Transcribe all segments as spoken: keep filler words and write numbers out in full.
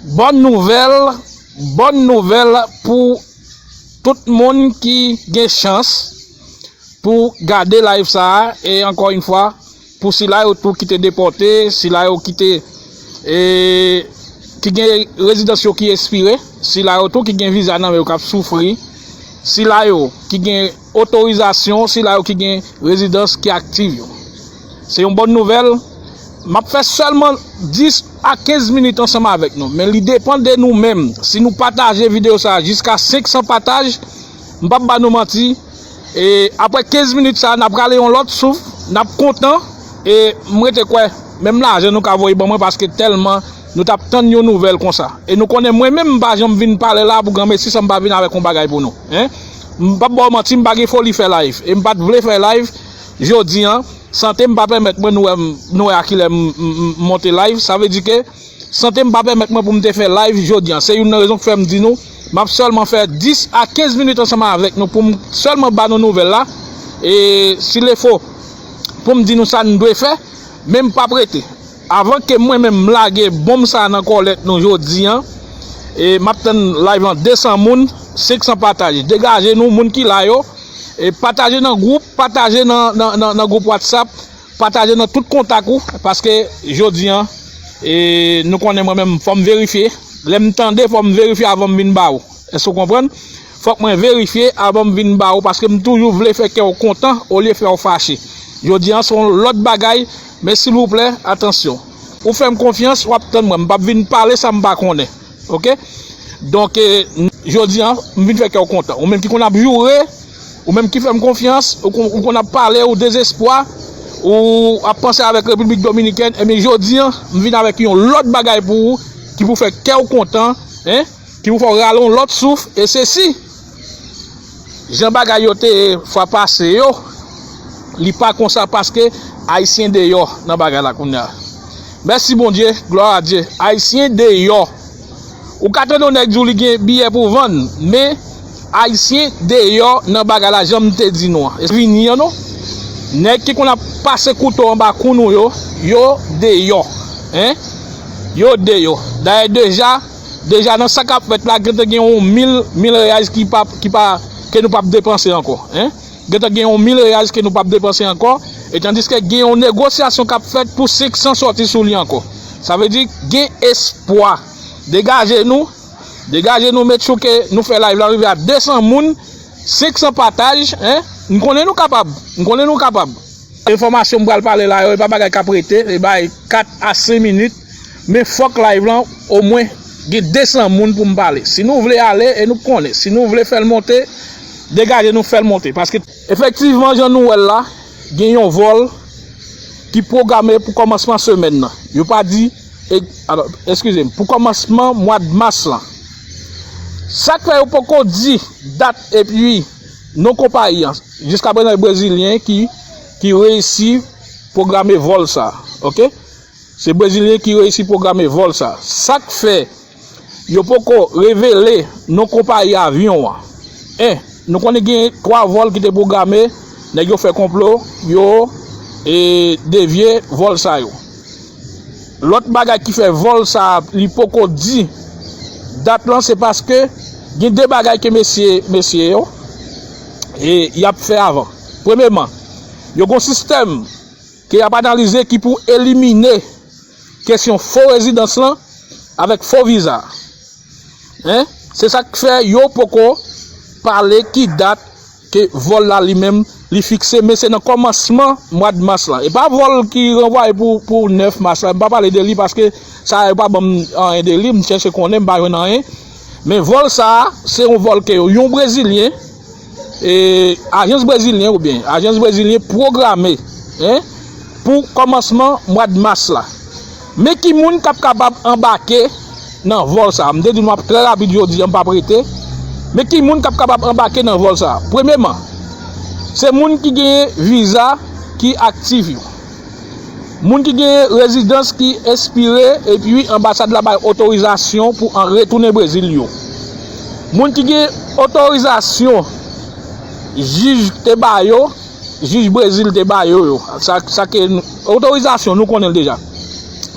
Bòn nouvèl, bòn nouvèl pou tout moun ki gen chans pou gade live sa a. E ankò yon fwa, pou sila yo tou ki te depòte, sila yo ki te, e, ki gen rezidans yo ki ekspire, sila yo tou ki gen viza nan men yo k ap soufri, sila yo ki gen otorizasyon, sila yo ki gen rezidans ki aktif yo. Se yon bòn nouvèl. M ap fè sèlman dis a kenz minit ansanm avèk nou, men li depann de nou menm. Si nou pataje videyo sa a jiska senk san pataj, m p ap ba nou manti, e apre kenz minit sa a, n ap rale yon lòt souf, n ap kontan, e m rete kwè, menm lajan nou ka voye ban mwen, paske tèlman nou t ap tann yon nouvèl konsa. E nou konnen mwen menm, m pa janm vin pale la pou granmesi san m pa vin avèk yon bagay pou nou. Hein? M p ap ba w manti, m pa gen foli fè live. E m pa t vle fè live jodi an. Sante m pa pèmèt mwen, nou wè, m- nou wè a kilè m- m- m- monte live. Sa vle di ke sante m pa pèmèt mwen pou m te fè live jodi an. Se youn nan rezon k fè m di nou, m ap sèlman fè dis a kenz minit ansanm avèk nou pou m sèlman ba nou nouvèl la. E si lefo, pou m di nou sa n dwe fè, men m p ap rete. Avan ke mwen menm m lage bonm sa nan kòlèt nou jodi an, e m ap tann live lan de san moun, senk san pataj. Degaje nou, moun ki la yo, e pataje nan gwoup, pataje nan, nan, nan, nan gwoup WhatsApp, pataje nan tout kontak ou, paske jodi an, e nou konnen mwen menm, fò m verifye. Lè m tande, fò m verifye avan m vin ba ou. Èske w konprann? Fòk mwen verifye avan m vin ba ou, paske m toujou vle fè kè w kontan olye fè w fache. Jodi an, se yon lòt bagay, men silvouplè, atansyon. Ou fè m konfyans, w ap tann mwen. M p ap vin pale sa m pa konnen. Oke? Donk, e, n- jodi an, m vin fè kè w kontan. Ou menm ki konn ap joure, ou menm ki fè m konfyans, ou kon- ou konn ap pale, ou dezespwa, ou ap panse avèk Repiblik Dominikèn, ebyen, jodi an, m vin avèk yon lòt bagay pou ou, ki pou fè kè w kontan, hein? Ki pou fè w rale yon lòt souf, e se si jan bagay yo te ye fwa pase yo, li pa konsa paske Ayisyen deyò nan bagay la kounye a. Mèsi Bondye, glwa a Dye. Ayisyen deyò. Ou ka tande yon nèg di w li gen biyè pou vann, men Ayisyen deyò nan bagay la, jan m te di nou an. E vini an non. Nèg ki konn ap pase kouto anba kou nou yo, yo deyò. Hein? Yo deyò. Dayè deja, deja nan sa k ap fèt la, gentan gen yon mil, mil reyal ki pa, ki pa, ke nou p ap depanse ankò. Hein? Gentan gen yon mil reyal ke nou p ap depanse ankò. E tandiske gen yon negosyasyon k ap fèt pou senk san sòti sou li ankò. Sa vle di, gen espwa. Degaje nou. Degaje nou, make sure ke nou fè live la rive a de san moun, senk san pataj, hein? M konnen nou kapab. M konnen nou kapab. Enfòmasyon m pral pale la yo, e pa bagay k ap rete, e bay kat a senk minit. Men fòk live lan, omwen, gen de san moun pou m pale. Si nou vle ale, e nou konnen. Si nou vle fè l monte, degaje nou fè l monte. Paske, efektivman, jan nou wè l la, gen yon vòl ki pwograme pou kòmansman semèn nan. Yo pa di, e, alò, eskize m, pou kòmansman mwa d mas lan. Sa k fè yo poko di dat epi non konpayi an. Jiskaprezan, e Brezilyen ki, ki reyisi pwograme vòl sa, oke? Se Brezilyen ki reyisi pwograme vòl sa. Sa k fè yo poko revele non konpayi avyon an. En, nou konnen gen twa vòl ki te pwograme, nèg yo fè konplo, yo, e, devye vòl sa yo. Lòt bagay ki fè vòl sa a, li poko di dat lan, se paske gen de bagay ke mesye, mesye yo, e, y ap fè avan. Premyeman, yo gon sistèm ke y ap analize ki pou elimine kesyon fo rezidans lan avèk fo viza. Hein? Se sa k fè yo poko pale ki dat ke vòl la li menm li fikse, men se nan kòmansman mwa d mas lan. E pa vòl ki ranvwaye pou, pou nèf mas la, m pa pale de li paske sa yo pa ban m anyen de li, m chèche konnen, m pa jwenn anyen. Men vòl sa a, se yon vòl ke yon Brezilyen, e, ajans brezilyen oubyen ajans brezilyen pwograme, en, pou kòmansman mwa d mas la. Men ki moun k ap kapab anbake nan vòl sa a? M te di nou m ap trè rapid jodi a, m p ap rete. Men ki moun k ap kapab anbake nan vòl sa a? Premyeman, se moun ki genyen viza ki aktif yo. Moun ki gen rezidans ki ekspire epi anbasad la bay otorizasyon pou an retounen Brezil yo. Moun ki gen otorizasyon jij te ba yo, jij Brezil te ba yo yo. Sa, sa ke nou- otorizasyon, nou konnen l deja.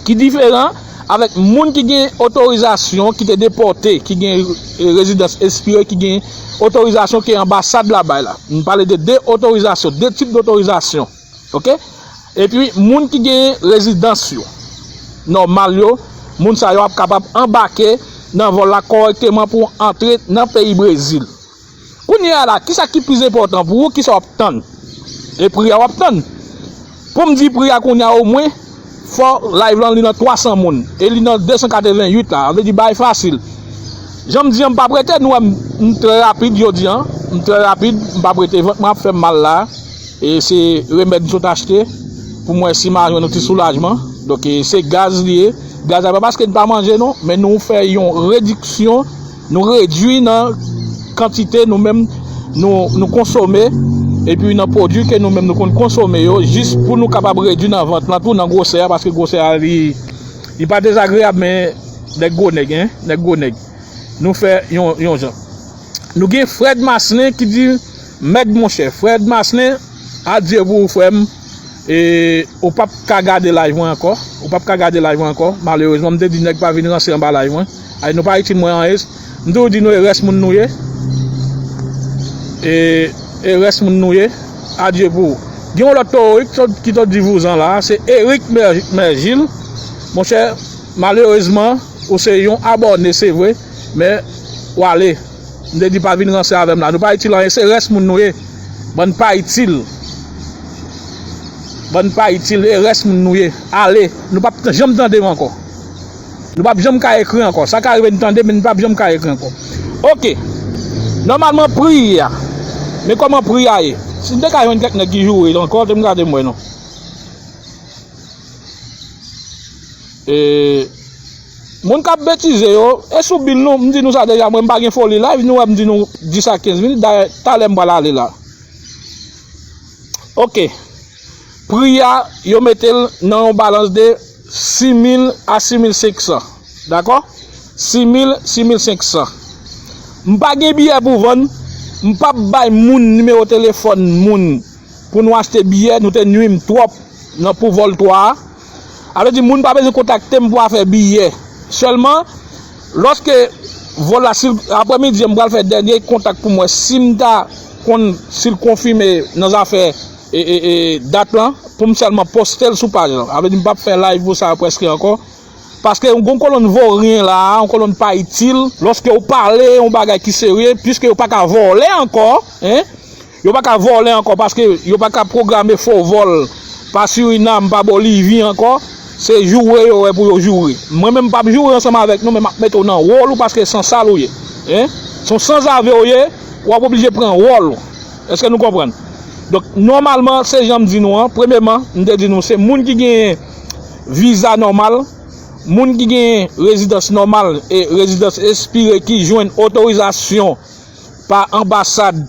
Ki diferan avèk moun ki gen otorizasyon, ki te depòte, ki gen, eh, rezidans espire, ki gen otorizasyon ke anbasad la bay la. M pale de de otorizasyon, de tip dotorizasyon. Oke? Epi, moun ki gen rezidans yo, nòmal yo, moun sa yo ap kapab anbake nan vòl la kòrèkteman pou antre nan peyi Brezil. Kounye a la, kisa ki plis enpòtan pou ou, kisa w ap tann? E pri a w ap tann. Pou m di pri a kounye a, omwen, fò live lan li nan twa san moun, e li nan de san katreven uit la, sa vle di bagay fasil. Jan m di an, m p ap rete, nou wè m, m trè rapid jodi an, m trè rapid, m p ap rete, vant mwen ap fè m mal la. E se remèd m sot achte pou m wè si m a jwenn yon ti soulajman. Donk, e, se gaz li ye. Gaz la pa paske n pa manje non, men nou fè yon rediksyon, nou redui nan kantite nou menm nou, nou konsome, epi nan pwodui ke nou menm nou konn konsome yo, jis pou nou kapab redui nan vant lan tou, nan gwosè a, paske gwosè a li, li pa dezagreyab, men nèg gwo nèg, en, nèg gwo nèg. Nou fè yon, yon jan. Nou gen Fred Maslin ki di, mèd monchè, Fred Maslin, adye pou ou frè m. E, ou p ap ka gade live mwen ankò. Ou p ap ka gade live mwen ankò. Malerezman, m te di nèg pa vin ranse anba live mwen. Ay, nou pa itil mwen anyen. M toujou di nou e rès moun nou ye. E, e rès moun nou ye. Adye pou ou. Gen yon lòt towo ki t-, ki t-, di vouzan la. Se Eric Mer-, Mergil. Monchè, malerezman, ou se yon abòne, se vre. Men, w ale. M te di pa vin ranse avè m la. Nou pa itil anyen, se rès moun nou ye. Bann pa itil. Bann pa itil, e rès moun nou ye. Ale. Nou p ap janm tande m ankò. Nou p ap janm ka ekri ankò. Sa ka rive n tande, men nou p ap janm ka ekri ankò. Oke. Nòmalman, pri a. Men kòman pri a ye? Si m te ka jwenn kèk nèg ki joure ankò, te m gade m wè non. E, moun k ap betize yo, e sou bil nou, m di nou sa deja, mwen m pa gen foli live, nou wè m di nou dis a kenz minit, dayè, talè m pral ale la. Oke. Pri a, yo mete l nan yon balans de sis mil a sis mil senk san. Dakò? Sis mil, sis mil senk san. M pa gen biyè pou vann, m p ap bay moun nimewo telefòn moun pou nou achte biyè, nou te nui m twòp nan pou vòl twa a. Sa vle di moun pa bezwen kontakte m pou afè biyè. Sèlman, lòske vòl la, si l, aprèmidi an, m pral fè dènye kontak pou m wè si m ta konn si l konfime nan zafè, e, e, e, dat lan, pou m sèlman poste l sou paj lan. Sa vle di m p ap fè live pou sa prèske ankò. Paske yon kolonn voryen la, yon kolonn pa itil, lòske w pale yon bagay ki serye, piske yo pa ka vòlè ankò, en, yo pa ka vòlè ankò, paske yo pa ka pwograme fo vòl pa Sirinam, pa Bolivi ankò, se joure yo wè pou yo joure. Mwen menm m p ap joure ansanm avèk nou, men m ap mete w nan wòl ou, paske san sal ou ye, en, se yon sanzave w ye, w ap oblije pran wòl ou. Èske nou konprann? Donk, nòmalman, se jan m di nou an, premyeman, m te di nou, se moun ki genyen viza nòmal, moun ki gen rezidans nòmal e rezidans espire ki jwenn otorizasyon pa anbasad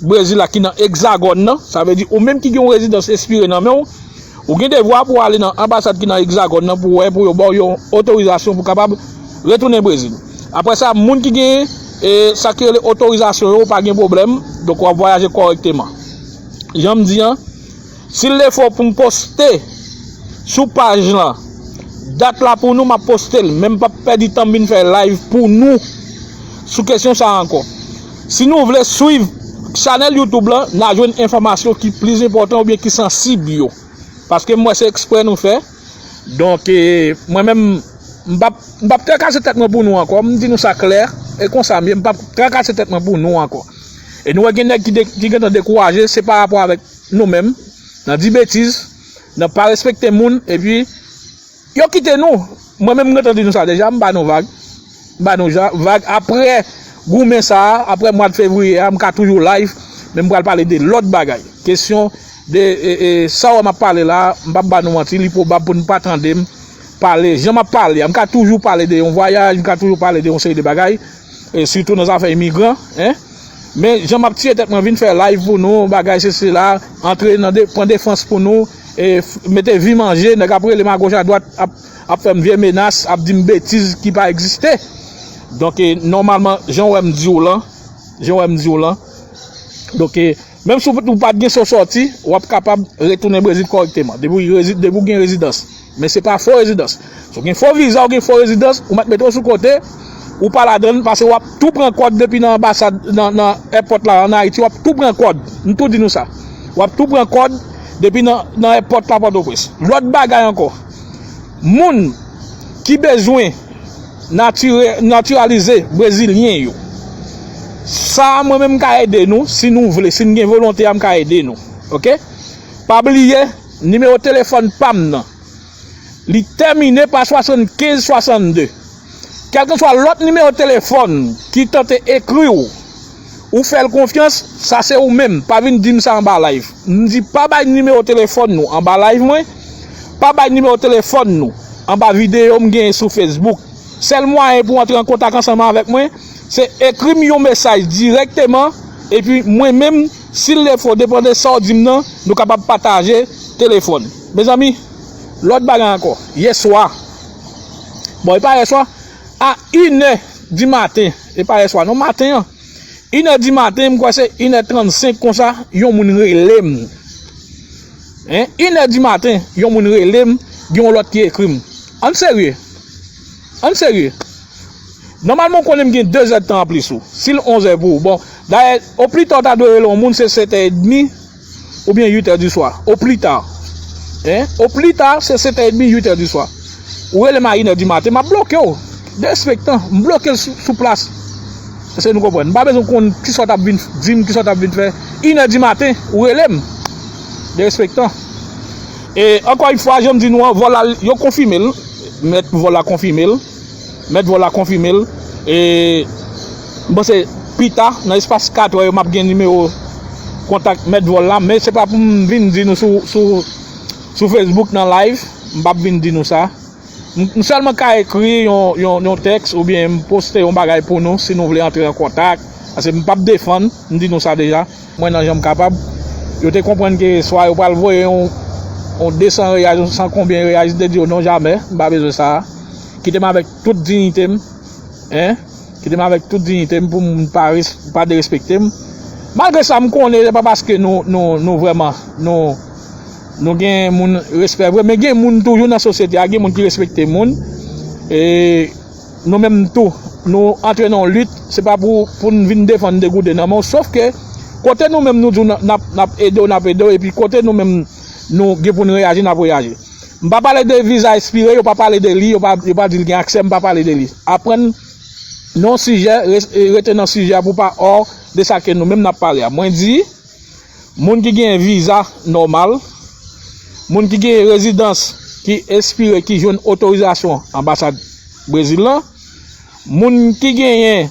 Brezil la ki nan Egzagòn nan, sa vle di ou menm ki gen yon rezidans espire nan men w, ou gen devwa pou w ale nan anbasad ki nan Egzagòn nan pou wè, pou yo ba w yon otorizasyon pou kapab retounen Brezil. Apre sa, moun ki gen, e, sa ki rele otorizasyon yo, pa gen pwoblèm, donk w ap vwayaje kòrèkteman. Jan m di an, si l defo pou m poste sou paj lan, dat la pou nou, m ap poste l, men m p ap pèdi tan m vin fè live pou nou sou kesyon sa a ankò. Si nou vle swiv chanèl YouTube lan, n a jwenn enfòmasyon ki plis enpòtan oubyen ki sansib yo. Paske m wè se eksprè nou fè. Donk, e, mwen menm, m p ap, m p ap trakase tèt mwen pou nou ankò. M di nou sa klè, e konsa m ye, m p ap trakase tèt mwen pou nou ankò. E nou wè gen nèg ki de-, ki gentan dekouraje, se pa rapò avèk nou menm, nan di betiz, nan pa respekte moun, epi yo kite nou. Mwen menm, m gentan di nou sa deja, m ba nou vag. M ba nou ja-, vag. Apre goumen sa a, apre mwa de fevriye a, m ka toujou live, men m pral pale de lòt bagay. Kesyon de, e, e, sa w wè m ap pale la, m p ap ba nou manti, li pwobab pou n pa tande m pale. Jan m ap pale a, m ka toujou pale de yon vwayaj, m ka toujou pale de yon seri de bagay, e sitou nan zafè imigran, en. Men jan m ap tiye tèt mwen vin fè live pou nou, bagay se sela, antre nan de-, pran defans pou nou, e f-, mete vi manje, nèg ap rele m agoch adwat, ap, ap fè m vye menas, ap di m betiz ki pa egziste. Donk, e, nòmalman, jan w wè m di w lan, jan w wè m di w lan. Donk, e, menm si w, ou pa t gen sa w sòti, w ap kapab retounen Brezil kòrèkteman. Depi w rezi-, depi w gen rezidans. Men se pa fo rezidans. Si w gen fo viza, ou gen fo rezidans, ou mèt mete w sou kote, ou pa ladann, paske w ap tou pran kòd depi nan anbasad, nan, nan èpòt la, ann Ayiti, w ap tou pran kòd. M tou di nou sa. W ap tou pran kòd depi nan, nan èpòt la Pòtoprens. Lòt bagay ankò, moun ki bezwen natire-, natiralize brezilyen yo, sa a, mwen menm, m ka ede nou, si nou vle, si n gen volonte a, m ka ede nou. Oke? Pa bliye, nimewo telefòn pa m nan, li tèmine pa swasannkenz swasannde. Kèlkeswa lòt nimewo telefòn ki tante ekri w, ou fè l konfyans, sa se ou menm. Pa vin di m sa anba live. M di pa bay nimewo telefòn nou anba live mwen, pa bay nimewo telefòn nou anba videyo m genyen sou Facebook. Sèl mwayen pou antre an kontak ansanm avèk mwen, se ekri m yon mesaj dirèkteman, epi mwen menm, si l defo, depann de sa w di m nan, nou kapab pataje telefòn. Mezanmi, lòt bagay ankò, yèswa, bon, e pa yèswa, a inè di maten, e pa yèswa, non, maten an, inè di maten, m kwè se inè trannsenk konsa, yon moun rele m. Hein? Inè di maten, yon moun rele m, gen yon lòt ki ekri m. Ann serye. Ann serye. Nòmalman, w konnen m gen de zè tan anplis ou. Si l onz è pou ou. Bon, dayè, oplita w ta dwe rele yon moun, se sèt è edmi oubyen uit è di swa. Oplita. Hein? Oplita, se sèt è edmi, uit è di swa. Ou rele m a inè di maten, m ap bloke w. Derespektan, m bloke l sou, sou plas. Èske nou konprann? M pa bezwen konn kisa w t ap vin di m, kisa w t ap vin fè. Inè di maten, ou rele m. Derespektan. E ankò yon fwa, jan m di nou an, vòl la, yo konfime l. Mèt vòl la konfime l. Mèt vòl la konfime l. E m panse pita, nan espas kat è yo, m ap gen nimewo kontak mèt vòl la. Men se pa pou m vin di nou sou, sou, sou Facebook nan live. M p ap vin di nou sa. M, m sèlman ka ekri yon, yon, yon tèks oubyen m poste yon bagay pou nou si nou vle antre an kontak. Paske m p ap defann, m di nou sa deja. Mwen nan jan m kapab. Yo te konprann ke swa yo pral voye yon, yon de san reyal, yon san konbyen reyal, m te di yo non, jamè, m pa bezwen sa a. Kite m avèk tout diyite m. Hein? Kite m avèk tout diyite m pou moun pa res-, pa derespekte m. Malgre sa, m konnen se pa paske nou, nou, nou vrèman, nou, nou gen moun respè vre, men gen moun toujou nan sosyete a, gen moun ki respekte moun. E nou menm tou, nou antre nan yon lit, se pa pou, pou n vin defann degouden nan men w. Sof ke, kote nou menm nou di w n ap, n ap, n ap ede w, n ap ede w, epi kote nou menm nou gen pou n reyaji, n ap reyaji. M pa pale de viza ekspire, yo pa pale de li, yo pa, yo pa di l gen aksè, m pa pale de li. Aprann nan sijè, re-, rete nan sijè a pou pa hors de sa ke nou menm n ap pale a. Mwen di, moun ki gen viza nòmal, moun ki gen rezidans ki ekspire, ki jwenn otorizasyon anbasad Brezil lan, moun ki genyen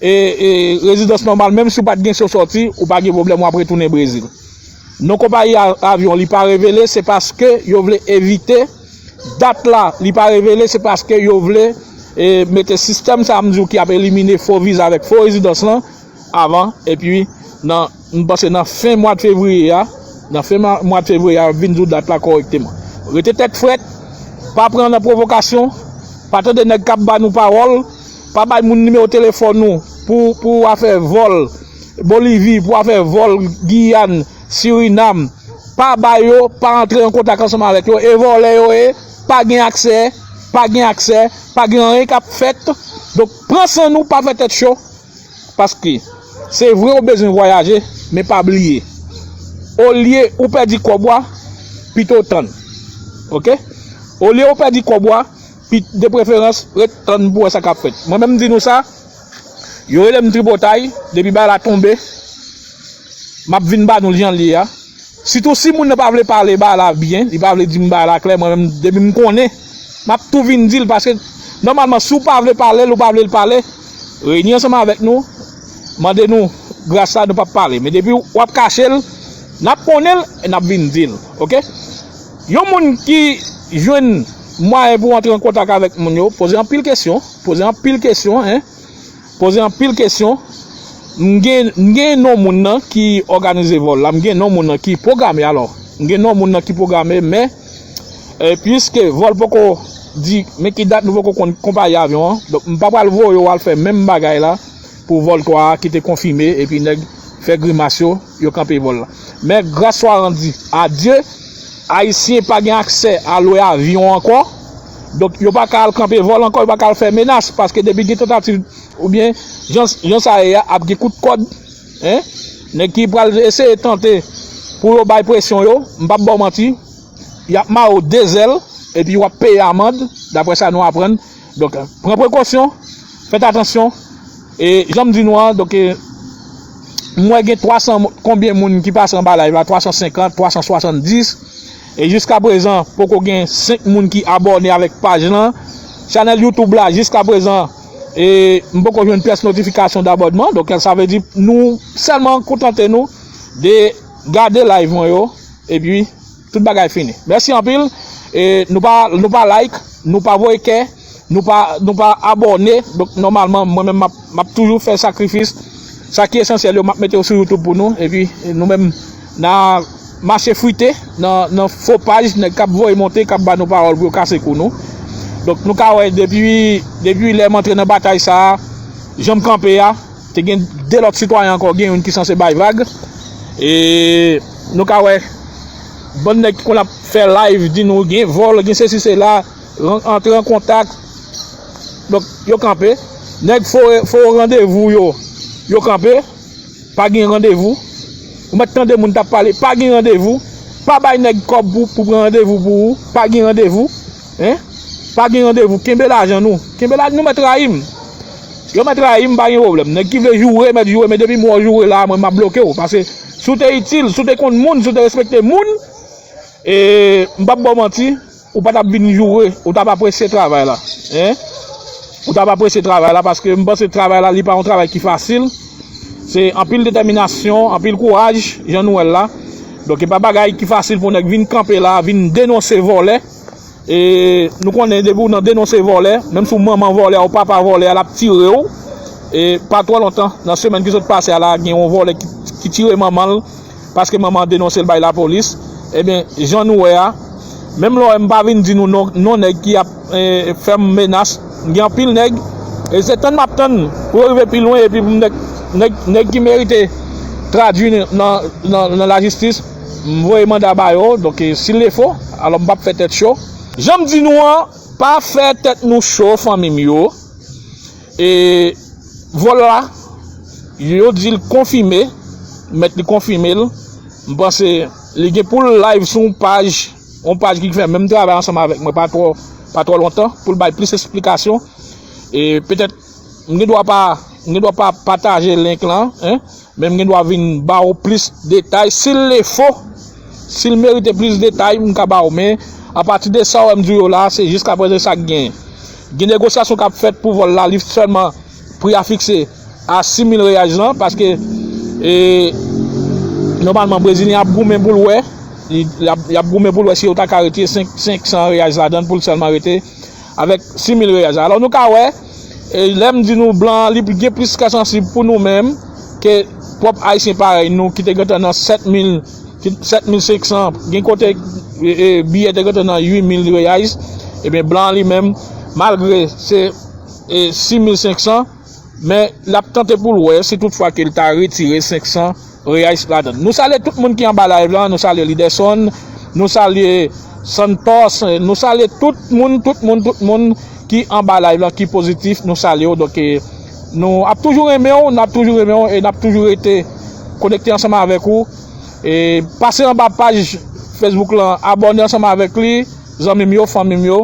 e, e, rezidans nòmal, menm si w pa t gen sou sòti, ou pa gen pwoblèm, w ap retounen Brezil. Non konpayi a-, avyon, li pa revele, se paske yo vle evite dat la, li pa revele, se paske yo vle, e, mete sistèm sa a, m di w, ki ap elimine fo viza avèk fo rezidans lan avan, epi nan, m panse nan fen mwa fevriye a, nan fen mwa, mwa fevriye a, yo ap vin di w dat la kòrèkteman. Rete tèt frèt, pa pran nan pwovokasyon, pa tande nèg k ap ba nou pawòl, pa bay moun nimewo telefòn ou pou, pou afè vòl Bolivi, pou afè vòl Giyàn, Sirinam. Pa ba yo, pa antre an kontak ansanm avèk yo. E vòlè yo ye, pa gen aksè, pa gen aksè, pa gen anyen k ap fèt. Donk, pran san nou, pa fè tèt cho. Paske se vre ou bezwen vwayaje, men pa bliye. Olye ou pèdi kòb ou a, pito w tann. Oke? Olye ou pèdi kòb ou a, pi-, de preferans, ret tann pou wè sa k ap fèt. Mwen menm, m di nou sa, yo rele m tripotay, depi bagay la tonbe, m ap vin ba nou l jan l ye a. Sitou si moun nan pa vle pale bagay la byen, li pa vle di m bagay la klè, mwen menm, depi m konnen, m ap tou vin di l, paske nòmalman, si w pa vle pale l, ou pa vle l pale, reyini ansanm avèk nou, mande nou gras la, nou p ap pale. Men depi w ap kache l, n ap konnen l, e n ap vin di l. Oke? Yon moun ki jwenn mwayen pou antre an kontak avèk moun yo, poze anpil kesyon, poze anpil kesyon, en. Poze anpil kesyon. M gen, m gen non moun nan ki òganize vòl la, m gen non moun nan ki pwograme, alò. M gen non moun nan ki pwograme, men, e, piske vòl poko di, men ki dat nou poko konn konpayi avyon an, donk m pa pral voye w al fè menm bagay la pou vòl twa a ki te konfime, epi nèg fè grimas yo, yo kanpe vòl la. Men gras swa randi a Dye, Ayisyen pa gen aksè a lwe avyon ankò. Donk, yo pa ka al kanpe vòl ankò, yo pa ka al fè menas, paske depi gen tantativ, oubyen jan, jan sa ye a, ap gen kout kòd, en. Nèg ki pral eseye tante pou yo bay presyon yo, m p ap ba w manti, y ap mare w de zèl, epi w ap peye amann, daprè sa nou aprann. Donk, pran prekosyon, fèt atansyon. E jan m di nou an, donk, e, m wè gen twa san mo-, konbyen moun ki pase anba live la, twa san senkant, twa san swasanndis. E jiska prezan, poko gen senk moun ki abòne avèk paj lan. Chanèl YouTube la, jiska prezan, e m poko jwenn pyès notifikasyon dabònman. Donk, sa vle di nou sèlman kontante nou de gade live mwen yo. Epi, tout bagay fini. Mèsi anpil. E nou pa, nou pa like, nou pa voye kè, nou pa, nou pa abòne. Donk, nòmalman, mwen menm, m ap, m ap toujou fè sakrifis. Sa ki esansyèl yo, m ap mete yo sou YouTube pou nou. Epi, nou menm, n a mache frite nan, nan fo paj, nèg k ap voye monte, k ap ba nou pawòl pou yo kase kou nou. Donk, nou ka wè, depi, depi lè m antre nan batay sa a, jan m kanpe a, te gen de lòt sitwayen ankò, gen youn ki sanse bay vag. E nou ka wè, bann nèg ki konn ap fè live, di nou gen vòl, gen sesi, sela, ran-, antre an kontak. Donk, yo kanpe. Nèg fo, fo randevou yo, yo kanpe. Pa gen randevou. Ou mèt tande moun t ap pale, pa gen randevou. Pa bay nèg kòb pou, pou pran randevou pou ou. Pa gen randevou. En? Pa gen randevou. Kenbe lajan nou. Kenbe la, nou mèt rayi m. Yo mèt rayi m, pa gen pwoblèm. Nèg ki vle joure, mèt joure, men depi m wè w joure la, mwen, m ap bloke w. Paske si w te itil, si w te konn moun, si w te respekte moun, e m p ap ba w manti, ou pa t ap vin joure, ou t ap apresye travay la. En? Ou t ap apresye travay la, paske m panse travay la, li pa yon travay ki fasil. Se anpil detèminasyon, anpil kouraj, jan nou wè l la. Donk, e pa bagay ki fasil pou nèg vin kanpe la, vin denonse vòlè. E nou konnen depi w nan denonse vòlè, menm si w manman vòlè a, w papa vòlè a, l ap tire w. E pa twò lontan, nan semèn ki sot pase a la, gen yon vòlè ki, ki tire manman l, paske manman an denonse l bay lapolis. Ebyen, jan nou wè a, menm lè w wè m pa vin di nou non, non nèg ki ap, e, fè m menas, gen anpil nèg, e se tann m ap tann pou yo rive pi lwen, epi pou nèg, nèg, nèg ki merite tradui nan, nan, nan lajistis, m voye manda ba yo. Donk, e, s'il le faut, alò m p ap fè tèt cho. Jan m di nou an, pa fè tèt nou cho, fanmi m yo. E vòl la, yo di l konfime, mèt li konfime l. M panse li gen pou l live sou yon paj, yon paj ki fè menm travay ansanm avèk mwen pa twò, pa twò lontan, pou l bay plis esplikasyon. E petèt, m gen dwa pa, m gen dwa pa pataje link lan, en, men m gen dwa vin ba w plis detay, s'il le faut, si l merite plis detay, m ka ba w, men apati de sa w wè m di w yo la, se jiskaprezan sa k genyen. Gen negosyasyon k ap fèt pou vòl la, li sèlman pri a fikse a sis mil reyaj lan, paske, e, nòmalman, brezilyen ap goumen pou l wè, li, l ap, l ap goumen pou l wè si yo ta ka retire senk, senk san reyaj ladan l pou l sèlman rete avèk sis mil reyaj la. Alò, nou ka wè, e, lè m di nou blan an, li gen plis kè sansib pou nou menm ke pwòp ayisyen parèy nou ki te gentan nan sèt mil, ki, sèt mil senk san, gen kote, e, e, biyè te gentan nan uit mil reyaj. Ebyen, blan an li menm, malgre se, e, sis mil senk san, men l ap tante pou l wè si toutfwa ke l ta retire senk san reyaj ladan l. Nou salye tout moun ki anba live lan, nou salye Liderson, nou salye Santos, nou salye tout moun, tout moun, tout moun ki anba live lan, ki pozitif, nou salye w. Donk, e, nou ap toujou renmen w, n ap toujou renmen w e n ap toujou rete konekte ansanm avèk ou. E pase anba paj Facebook lan, abòne ansanm avèk li, zanmi m yo, fanmi m yo.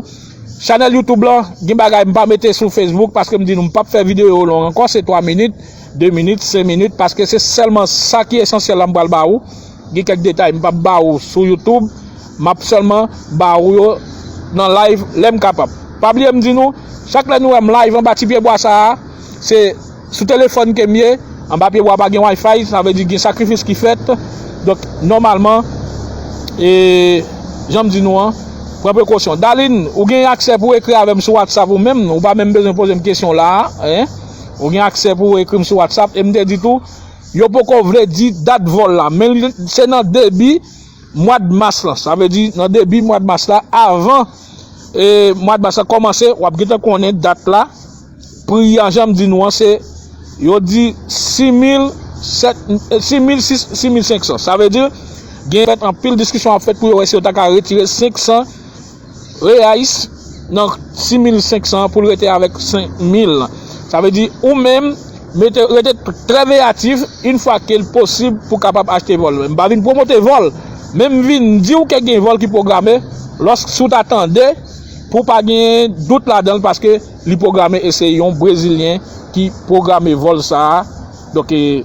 Chanèl YouTube lan, gen bagay m pa mete sou Facebook paske m di nou m p ap fè videyo long ankò, se twa minit, de minit, senk minit, paske se sèlman sa ki esansyèl la m pral ba ou. Gen kèk detay m p ap ba ou sou YouTube, m ap sèlman ba ou yo nan live lè m kapab. Pa bliye m di nou, chak lè nou wè m live anba ti pyebwa sa a, se sou telefòn ke m ye, anba pyebwa pa gen Wi-Fi, sa vle di gen sakrifis ki fèt. Donk, nòmalman, e, jan m di nou an, pran prekosyon. Darline, ou gen aksè pou ekri avè m sou WhatsApp ou menm, ou pa menm bezwen poze m kesyon la a, en? Ou gen aksè pou ekri m sou WhatsApp, e m te di tou, yo poko vle di dat vòl la, men li, se nan debi mwa d mas lan. Sa vle di, nan debi mwa d mas la, avan, e, mwa d mas la kòmanse, w ap gentan konnen dat la. Pri an, jan m di nou an, se, yo di sis mil sèt, sis mil sis, sis mil senk san. Sa vle di, Gen fèt anpil diskisyon ap fèt pou yo wè si yo ta ka retire senk san reais nan sis mil senk san pou l rete avèk senk mil. Sa vle di ou menm mete rete trè veyatif yon fwa ke l posib pou kapab achte vòl. M pa vin pwomote vòl, men m vin di w ke gen vòl ki pwograme lòske si w ta tande pou pa gen dout ladan l paske li pwograme e se yon brezilyen ki pwograme vòl sa a. Donk, e,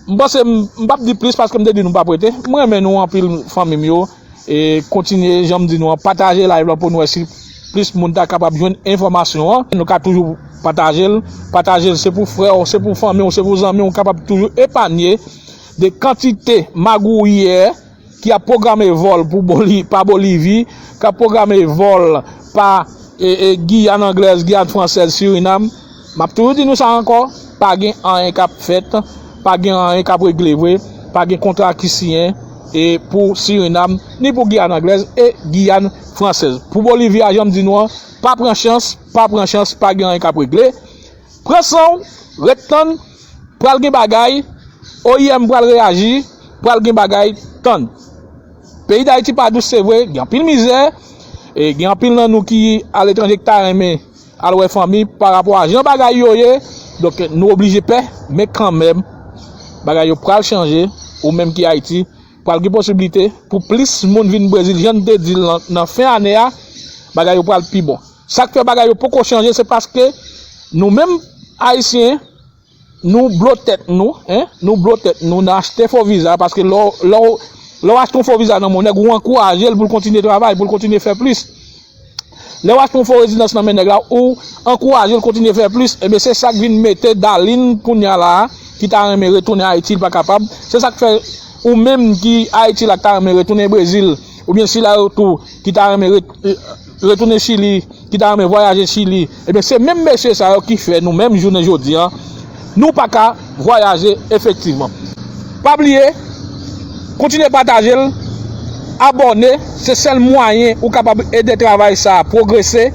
m panse m, m p ap di plis paske m te di nou p ap rete. M renmen nou anpil fanmi m yo. E kontinye, jan m di nou an, pataje live la pou nou wè si plis moun ta kapab jwenn enfòmasyon an. Nou ka toujou pataje l. Pataje l, se pou frè w, se pou fanmi w, se pou zanmi w, kapab toujou epanye de kantite magouyè ki ap pwograme vòl pou Boli-, pa Bolivi, k ap pwograme vòl pa, e, e, Giyàn Anglèz, Giyàn Fransèz, Sirinam. M ap toujou di nou sa ankò, pa gen anyen k ap fèt, pa gen anyen k ap regle vre, pa gen kontra ki siyen, e, pou Sirinam, ni pou Giyàn Anglèz e Giyàn Fransèz. Pou Bolivi a, jan m di nou an, pa pran chans, pa pran chans, pa gen anyen k ap regle. Pran san w, ret tann, pral gen bagay, O I M pral reyaji, pral gen bagay, tann. Peyi Dayiti pa dous, se vre, gen anpil mizè, e gen anpil nan nou ki aletranje ki ta renmen al wè fanmi pa rapò a jan bagay yo ye, donk nou oblije pè, men kanmenm, bagay yo pral chanje, ou menm ki Ayiti, pral gen posiblite pou plis moun vin Brezil, jan n te di l nan, nan fen ane a, bagay yo pral pi bon. Sa k fè bagay yo poko chanje, se paske nou menm Ayisyen, nou blo tèt nou, en, nou blo tèt nou nan achte fo viza, paske lè w, lè w, lè w achte yon fo viza nan men yon nèg, ou ankouraje l pou l kontinye travay, pou l kontinye fè plis. Lè w achte yon fo rezidans nan men nèg la, ou ankouraje l kontinye fè plis. Ebyen, se sa k vin mete Darline kounye a la a, ki ta renmen retounen Ayiti, li pa kapab. Se sa k fè ou menm ki Ayiti la, ki ta renmen retounen Brezil, oubyen sila yo tou, ki ta renmen ret-, retounen Chili, ki ta renmen vwayaje Chili, ebyen, se menm mesye sa yo ki fè nou menm jounen jodi a, nou pa ka vwayaje efektivman. Pa bliye, kontinye pataje l, abòne, se sèl mwayen ou kapab ede travay sa a pwogrese.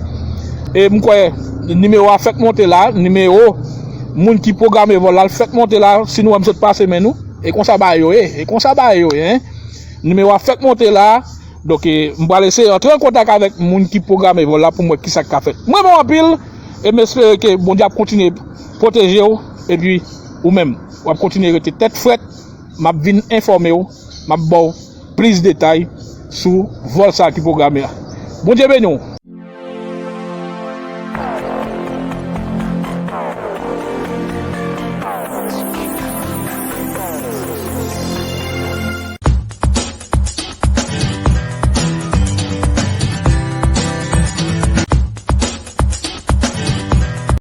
E m kwè nimewo a fèk monte la, nimewo moun ki pwograme vòl la, l fèk monte la, si nou wè m sot pase men nou, e konsa bagay yo ye, e konsa bagay yo ye, en. Nimewo a fèk monte la, donk, e, m pral eseye antre an kontak avèk moun ki pwograme vòl la pou m wè kisa k ka fèt. M renmen w anpil, e m espere ke Bondye ap kontinye pwoteje w, epi ou menm, w ap kontinye rete tèt frèt, m ap vin enfòme w, m ap ba w plis detay sou vòl sa a ki pwograme a. Bondye beni w.